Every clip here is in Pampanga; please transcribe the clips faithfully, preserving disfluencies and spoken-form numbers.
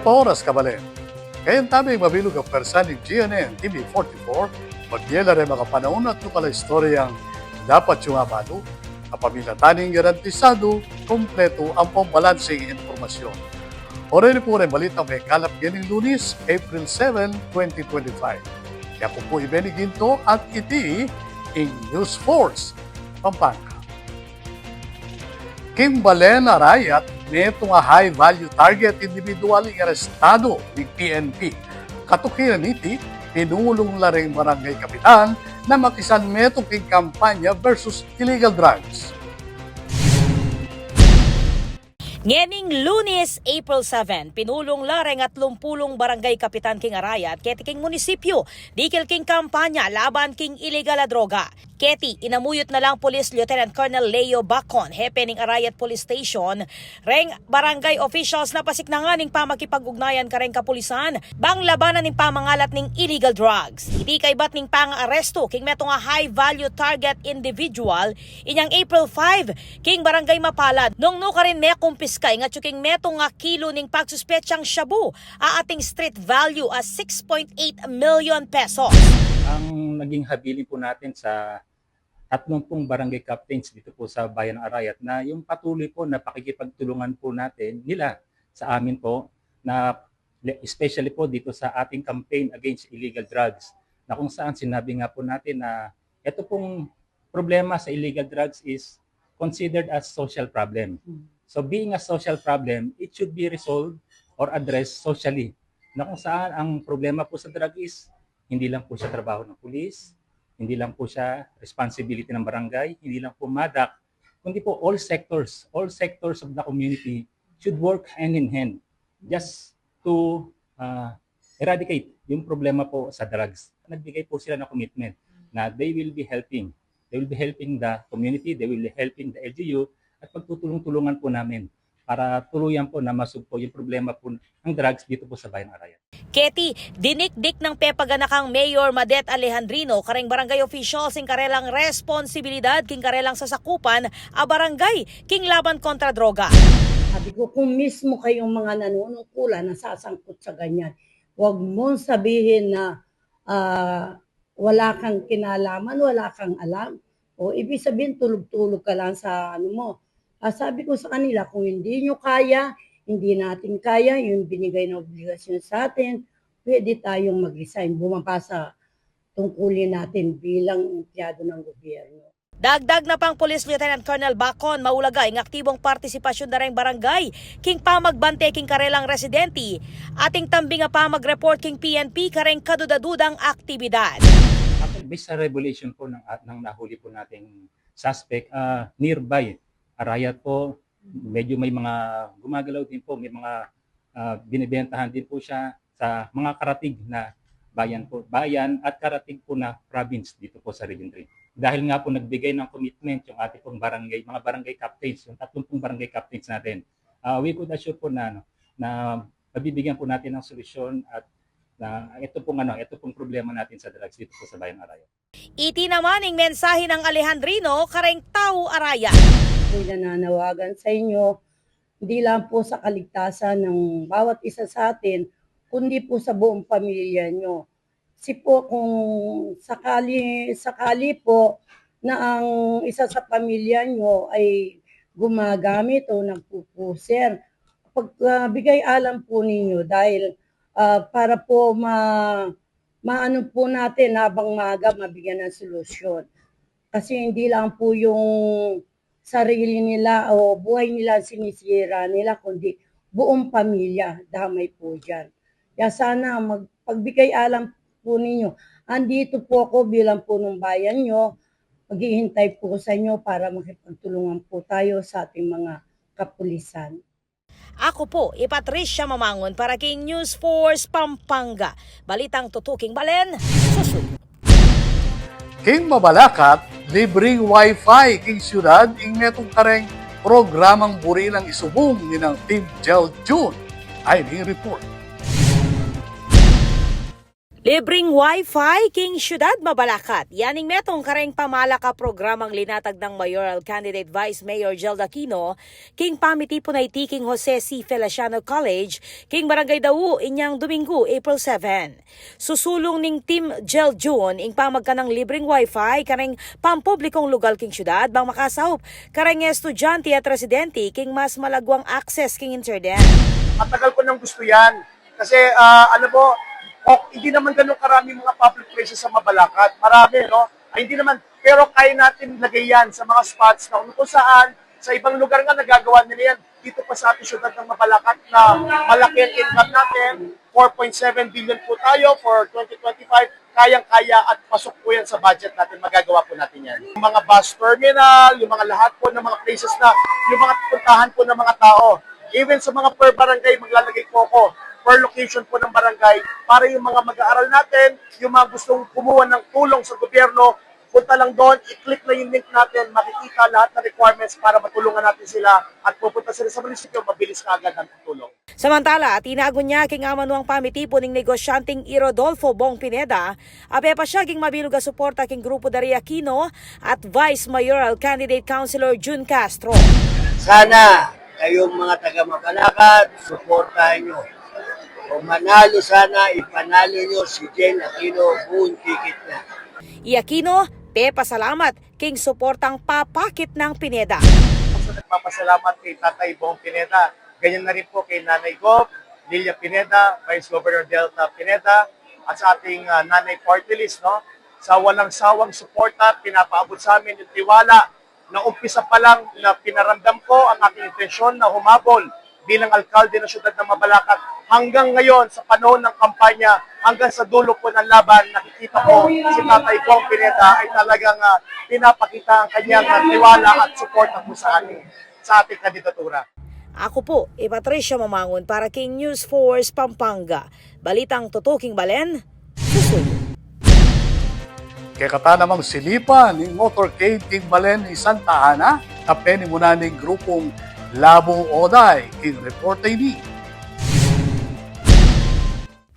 Paoras, kabalen. Kayang taming mabilug a pwersa ning G N N T V forty-four, magye la reng makapanaun at lokal a istoryang dapat yung abalu, kapamilatan ning garantisadu, kompletu ampong balanseng impormasyon. Oren pu reng balitang mekalap ngening Lunes, April seven, twenty twenty-five. Yaku pu i Benny Ginto at iti ing News Force Pampanga. King balen a rayat, metung a high value target individual ing arestadu ning P N P. Katukiran niti, pinulung la reng barangay kapitan na makisan metung king kampanya versus illegal drugs. Ngening Lunes, April seven, pinulung la reng atlumpulung barangay kapitan king arayat keti king munisipyu dikil king kampanya laban king iligal a droga. Keti, inamuyut na lang Police Lieutenant Colonel Leo Bacon, hepe ning Arayat Police Station, reng barangay officials na pasiknangan ing pamikipag-ugnayan kareng kapulisan bang labanan ing pamangalat ning illegal drugs. Iti kaybat ning pangaarestu king metung a high value target individual inyang April five king Barangay Mapalad, nung nukarin mekumpiska ing atyu king metung a kilu ning pagsuspetsang shabu a ating street value a six point eight million pesos. Ang naging habilin po natin sa tatlumpung barangay captains dito po sa Bayan ng Arayat na yung patuloy po na pakikipagtulungan po natin nila sa amin po na especially po dito sa ating campaign against illegal drugs, na kung saan sinabi nga po natin na ito pong problema sa illegal drugs is considered as social problem. So being a social problem, it should be resolved or addressed socially. Na kung saan ang problema po sa drug is hindi lang po siya trabaho ng pulis, hindi lang po siya responsibility ng barangay, hindi lang po MADAC, kundi po all sectors, all sectors of the community should work hand in hand just to uh, eradicate yung problema po sa drugs. Nagbigay po sila ng commitment na they will be helping. They will be helping the community, they will be helping the L G U, at pagtutulong-tulungan po namin para tuluyan po na masugpo yung problema po ng drugs dito po sa Bayan Arayat. Keti, dinikdik nang pepaganakang Mayor Madet Alejandrino kareng barangay officials ing karelang responsibilidad king karelang sasakupan a barangay king laban kontra droga. Sabi ko, kung mismo kayong mga nanunungkulan na sasangkot sa ganyan, wag mong sabihin na ah, wala kang kinalaman, wala kang alam. O ibig sabihin, tulog-tulog ka lang sa ano mo. Ah, sabi ko sa kanila, kung hindi nyo kaya, hindi natin kaya yung binigay na obligasyon sa atin, pwede tayong mag-resign, bumaba sa tungkulin natin bilang empleyado ng gobyerno. Dagdag na pang Police Lieutenant Colonel Bacon, maulaga ing aktibong partisipasyon da reng barangay king pamagbante king karelang residente, ating tambing a pamag-report king P N P kareng kaduda-dudang aktibidad. Actually, based sa revelation po ng, ng nahuli po nating suspect, ah, nearby Arayat po, medyo may mga gumagalaw din po, may mga ah, binibentahan din po siya sa mga karatig na bayan po, bayan at karatig po na province dito po sa Region three. Dahil nga po nagbigay ng commitment yung ating pong barangay, mga barangay captains, yung tatlumpung barangay captains natin, ah, we could assure po na, ano, na mabibigyan po natin ng solusyon at na ito pong, ano, ito pong problema natin sa drugs dito po sa Bayan Arayat. Iti naman ing mensahe nang Alejandrino kareng tau Arayat. Ako'y nananawagan sa inyo, hindi lang po sa kaligtasan ng bawat isa sa atin, kundi po sa buong pamilya nyo. Kasi po kung sakali, sakali po na ang isa sa pamilya nyo ay gumagamit o nagpupuser, pag, ah, bigay alam po ninyo dahil, ah, para po ma-, maano po natin habang maaga mabigyan ng solusyon. Kasi hindi lang po yung sarili nila o buhay nila ang sinisira nila, kundi buong pamilya, damay po dyan. Kaya sana magpagbigay alam po ninyo. Andito po ako bilang punong bayan nyo. Maghihintay po sa inyo para makipagtulungan po tayo sa ating mga kapulisan. Aku pu i Patricia Mamangun para king News Force Pampanga. Balitang tutuking balen, susu. King mabalakat, libreng wifi king syudad ing metung kareng programang buri nang isubung ninang Team Gel June. Ay, ning report. Libreng Wi-Fi king Syudad Mabalacat. Yan ing metung kareng pamalak a programang linatag nang mayoral candidate Vice Mayor Jel Aquino king pamitipun a iti king Jose C. Feliciano College king Barangay Dau inyang Domingo, April seven. Susulung ning Team Jel Jun ing pamagkanang libreng Wi-Fi kareng pampublikung lugal king syudad bang makasaup kareng estudyante at residente king mas malaguang access king internet. Matagal ko nang gusto yan. Kasi, ah, alam mo, ok, hindi naman ganun karami mga public places sa Mabalacat. Marami, no? Ay, hindi naman. Pero kaya natin lagay yan sa mga spots na kung saan, sa ibang lugar nga nagagawa nila yan. Dito pa sa ating syudad ng Mabalacat na malaki ang income natin, four point seven billion po tayo for twenty twenty-five, kayang-kaya at pasok po yan sa budget natin, magagawa po natin yan. Yung mga bus terminal, yung mga lahat po ng mga places na, yung mga pupuntahan po ng mga tao. Even sa mga per barangay, maglalagay po ako, per location po ng barangay, para yung mga mag-aaral natin, yung mga gustong kumuha ng tulong sa gobyerno, punta lang doon, i-click na yung link natin, makikita lahat ng requirements para matulungan natin sila at pupunta sila sa munisipyo, mabilis kaagad ang tulong. Samantala, tinagun ya king amanuang pamitipun ning negosyanteng i Rodolfo Bong Pineda, a pepasya king mabilug a suporta king grupu da rey Aquino at Vice Mayoral Candidate Councilor Jun Castro. Sana kayong mga taga Mabalacat, suportahan nyo. Kung manalo sana, ipanalo nyo si Jel Aquino, buong ticket na. I Aquino, pepasalamat king suportang papakit nang Pineda. Ako nagpapasalamat kay Tatay Bong Pineda. Ganyan na rin po kay Nanay Gov, Lilia Pineda, Vice Governor Delta Pineda, at sa ating, ah, Nanay Party List, no? Sa walang sawang suporta, pinapaabot sa amin yung tiwala na umpisa pa lang na pinaramdam ko ang aking intensyon na humabol bilang alkalde ng siyudad ng Mabalacat. Hanggang ngayon, sa panahon ng kampanya, hanggang sa dulo po ng laban, nakikita ko si Tatay Bong Pineda ay talagang, ah, pinapakita ang kanyang, ah, tiwala at suporta po sa atin, sa ating kandidatura. Aku pu i Patricia Mamangun para king News Force Pampanga. Balitang tutuking balen, susuyu. Kekata namang sinipan ing motorcade king balen ning Santa Ana, a penimunan ning grupung Labung Oday. King reporte ini.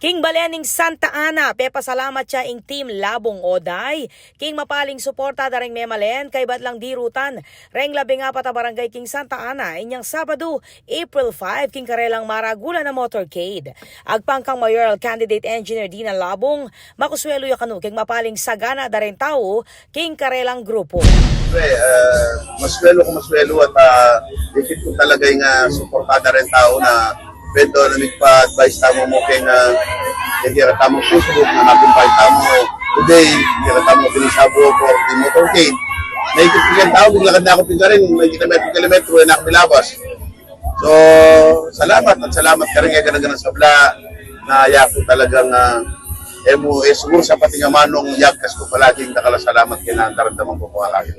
King balen ning Santa Ana, pepasalamat ya ing Team Labung Oday king mapaling suporta da reng memalen kaybat lang dirutan reng labing apat a barangay king Santa Ana inyang Sabadu, April five, king karelang maragulan a motorcade. Agpang kang mayoral candidate Engineer Dina Labung, makuswelu ya kanu king mapaling sagana da reng tau king karelang grupu. Siyempre, ah, maswelu ku maswelu at, ah, ikit ku talaga ing, ah, suporta da reng tau na pwede na migpa-advise tamu mu king, ah, king kekatamung Facebook, na makumpay tamu today, kekatamung pinisabu for the motorcade. Naikit ku king tau, maglakad na ku pin karin, may kilometro-kilometro, e na ku milabas. So, salamat at salamat karin kaya gana-gana sabla na yaku talagang, ah, e mu, e, siguru sa pati nga manung yagkas ku palagi ing dakal a salamat kaya na daramdaman ku palagi.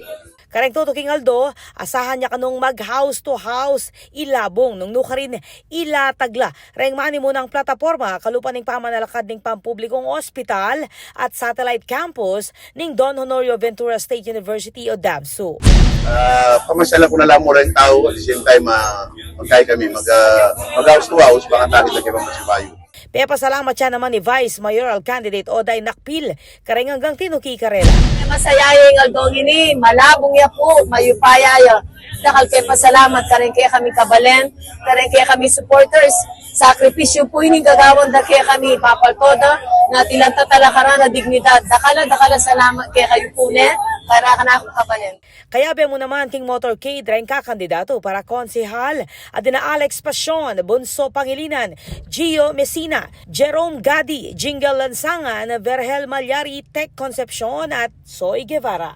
Kareng tutuking aldo, asahan ya kanung mag-house to house i Labung nung nukarin ilatag la reng manimunang plataporma kalupa ning pamanalakad ning pampublikung ospital at satellite campus ning Don Honorio Ventura State University o DAVSU. Ah, pamasyalan ku na la mu reng tau, at the same time, ah, magkaya kami, mag, ah, mag-house to house, pangatahid na kaya pamasibayu. Pepasalamat ya naman i Vice Mayoral Candidate Oday Nakpil kareng anggang tinuki karela. Masaya ya ing aldong ini, malabung ya pu, mayupaya ya. Dakal kepasalamat kareng kekami kabalen, kareng kekami supporters. Sakripisyu pu ini ing gagawan da kekami, papalto da, na tilanta tala karan a dignidad. Dakal a, dakal a salamat kekayu pu ne, para kanaku kabalen. Kayabe mu naman king motorcade reng kakandidatu para konsehal, adina Alex Pasion, Bunso Pangilinan, Gio Mesina, Jerome Gadi, Jingle Lansangan, Vergel Malyari, Tech Concepcion at Soy Guevara.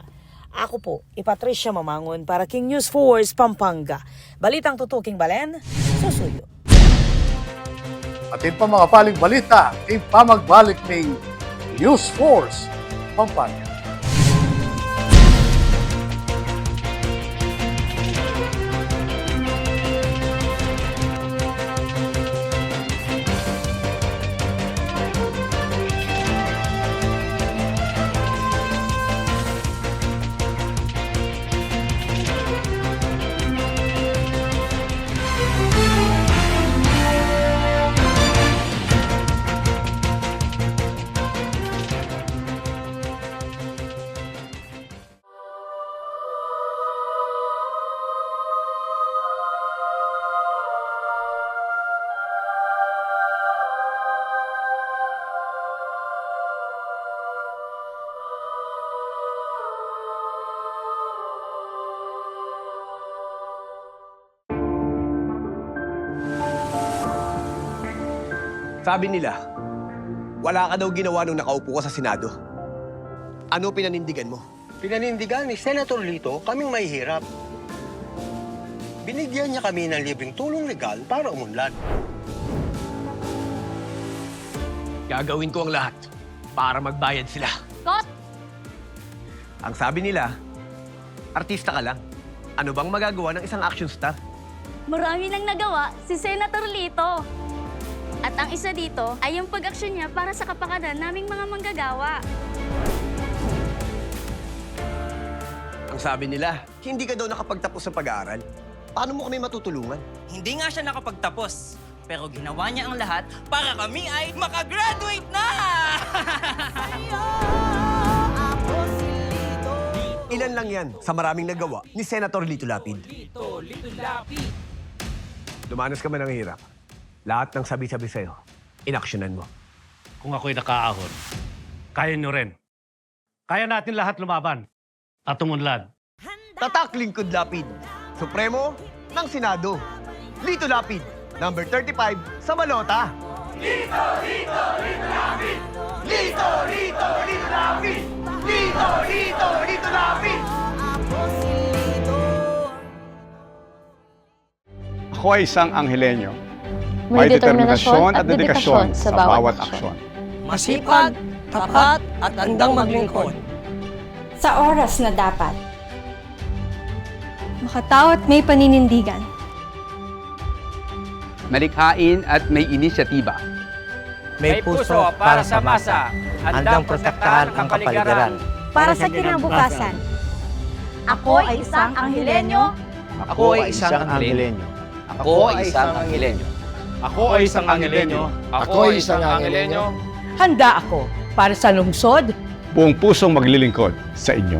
Aku pu i Patricia Mamangun para king News Force Pampanga. Balitang tutuking balen, susuyu. Atin pa mga paling balita, king pamagbalik ning News Force Pampanga. Sabi nila, wala ka daw ginawa nung nakaupo ka sa Senado. Ano pinanindigan mo? Pinanindigan ni Senator Lito kaming mahihirap. Binigyan niya kami ng libreng tulong legal para umunlad. Gagawin ko ang lahat para magbayad sila. Kot! Ang sabi nila, artista ka lang. Ano bang magagawa ng isang action star? Marami nang nagawa si Senator Lito. At ang isa dito ay yung pag-aksyon niya para sa kapakanan naming mga manggagawa. Ang sabi nila, hindi ka daw nakapagtapos ng pag-aaral. Paano mo kami matutulungan? Hindi nga siya nakapagtapos, pero ginawa niya ang lahat para kami ay makagraduate na! Ilan lang yan sa maraming nagawa ni Senator Lito Lapid. Dumanas ka man ng hirap, lahat ng sabi-sabi sa'yo, inaksyonan mo. Kung ako'y nakaahon, kaya nyo rin. Kaya natin lahat lumaban at umunlad. Tatak Lingkod Lapid, Supremo ng Senado. Lito Lapid, number thirty-five sa balota. Lito, Lito, Lito Lapid! Lito, Lito, Lito Lapid! Lito, Lito, Lito Lapid! Ako ay isang Angelenyo. May determinasyon at dedikasyon sa bawat aksyon. Masipag, tapat, at handang maglingkod. Sa oras na dapat. Makatao at may paninindigan. Malikhain at may inisyatiba. May puso para sa masa, handang protektahan ang kapaligiran. Para sa kinabukasan. Ako ay isang Angelenyo. Ako ay isang Angelenyo. Ako ay isang Angelenyo. Ako ay isang Angelenyo. Ako ay isang Angelenyo. Handa ako para sa lungsod. Buong pusong maglilingkod sa inyo.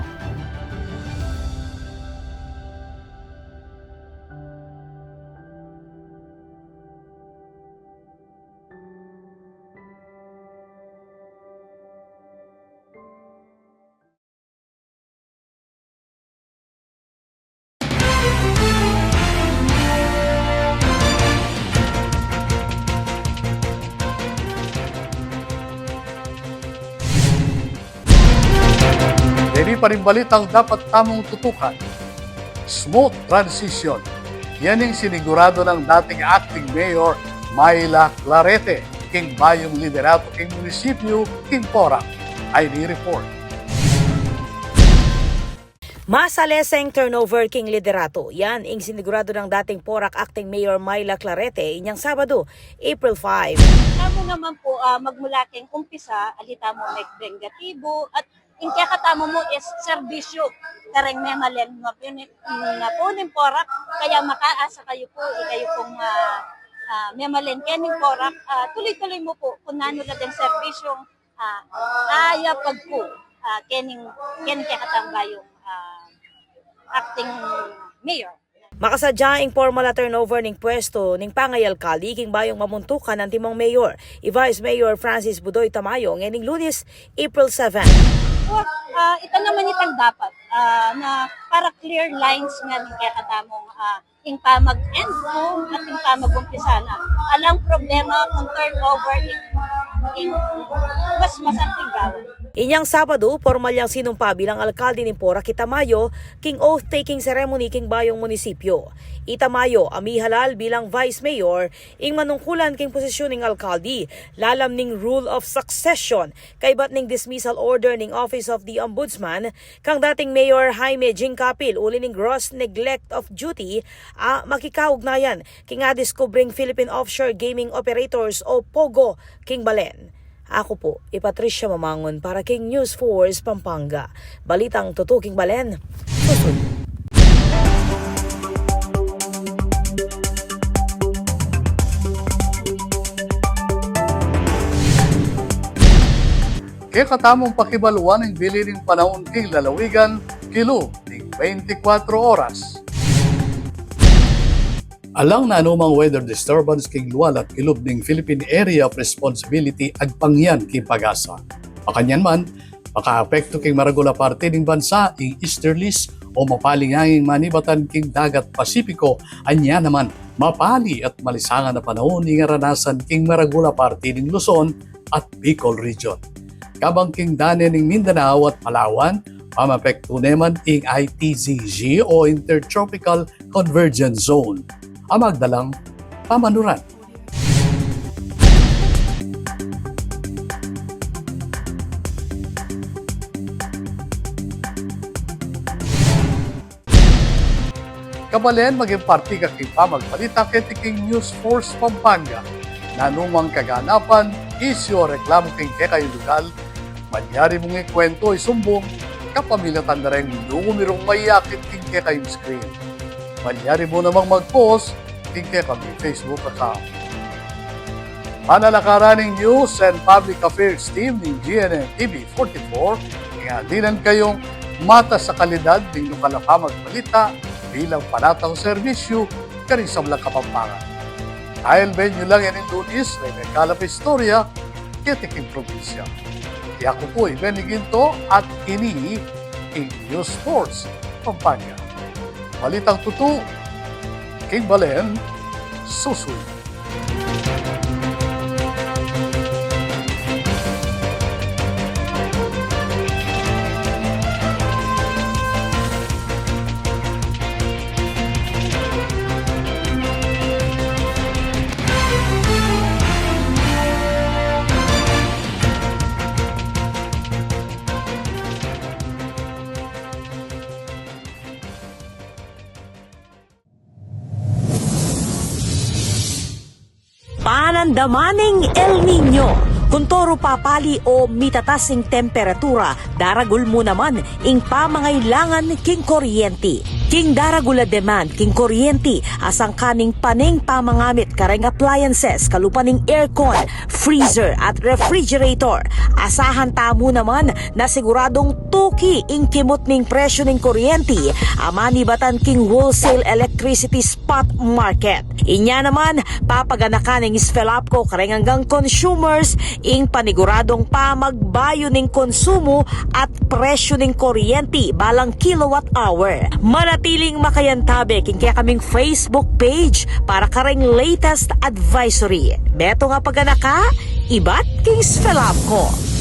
Deni pa ring balitang dapat tamung tutukan. Smooth transition. Yan ing sinigurado nang dating acting mayor Myla Clarete king bayung liderato king munisipyu king Porac. Ay, ni report. Masaleseng turnover king liderato. Yan ing sinigurado nang dating Porac acting mayor Myla Clarete inyang Sabado, April five. Tamu naman po, ah, magmula king umpisa, ali tamu megvengatibu, at ing kekatamu mu is serbisyu kareng memalen nga puni-, nga puning Porac, kaya makaasa kayu po, ikayu pong, ah, ah, memalen kening Porac, ah, tuloy-tuloy mu po kung nanu la deng serbisyung, ah, ayapag ku, ah, kening, kening kekatamung bayung, ah, acting mayor. Makasadya ing pormal a turnover ning pwestu ning pangayalkaldi king bayung mamuntukan antimong mayor, i Vice Mayor Francis Budoy Tamayo, ngening Lunes, April seven. O, ah, ita naman itang dapat, ah, na para clear lines nga ning kekatamung, ah, ing pamag-end ku at ing pamag-umpisa na. Alang problema kung turnover ing, ing mas masanting gawan. Inyang Sabado, pormal yang sinumpa bilang alkalde ning Porac i Tamayo king oath-taking ceremony king bayung munisipyu. I Tamayo a mihalal bilang Vice Mayor ing manungkulan king posisyun ning alkalde lalam ning rule of succession kaybat ning dismissal order ning Office of the Ombudsman kang dating Mayor Jaime Jing Capil uli ning gross neglect of duty a makikaugnayan king adiskubreng Philippine Offshore Gaming Operators o POGO king balen. Aku pu i Patricia Mamangun para king News Force Pampanga. Balitang tutu king balen. Susun. Kekatamung pakibaluan ing bili ning panaun king lalawigan, kilub ning beintikwatro oras. Alang nanumang weather disturbance king lual at kilub ning Philippine Area of Responsibility agpang yan king PAGASA. Makanyan man, makaapektu king maragul a parti ning bansa ing easterlies o mapali ngan ing manibatan king dagat Pasipiko, anya naman mapali at malisangan a panaun ing aranasan king maragul a parti ning Luzon at Bicol Region. Kabang king dane ning Mindanao at Palawan, mamapektu ne man ing I T Z G o Intertropical Convergence Zone a magdalang pamanuran. Kabalen, maging parti ka king pamagbalita keti king News Force Pampanga. Nanu mang kaganapan, isyu o reklamu king kekayung lugal, malyari mung ikuwentu o isumbung kapamilatan da reng numerung mayakit king kekayung screen. Malyari mu namang mag-post king kekaming Facebook account. Panalakaran ning News and Public Affairs Team ning G N N T V forty-four, ing dinan kayung matas a kalidad ning lokal a pamagbalita bilang panatang serbisyu karing sablang Kapampangan. Ailben yu lang ining Lunis, reng mekalap a istorya keti king probinsya. Yaku pu i Benny Ginto at ini ing News Force Pampanga. Balitang tutu, king balen susuyu. Panandaman ning El Niño. Kuntoru papali o mitatas ing temperatura, daragul mu naman ing pamangailangan king kuryenti. King daragul a demand king kuryenti, asangka ning pane ing pamangamit kareng appliances kalupa ning aircon, freezer at refrigerator. Asahan tamu naman na siguradung tuki ing kimut ning presyu ning kuryenti a manibatan king wholesale electricity spot market. Inya naman, papaganakan ning SFELAPCO kareng anggang consumers ing paniguradung pamagbayu ning konsumu at presyu ning kuryenti balang kilowatt hour. Manatiling makayantabe king kekaming Facebook page para kareng latest advisory. Beto nga paganaka, ibat king SFELAPCO.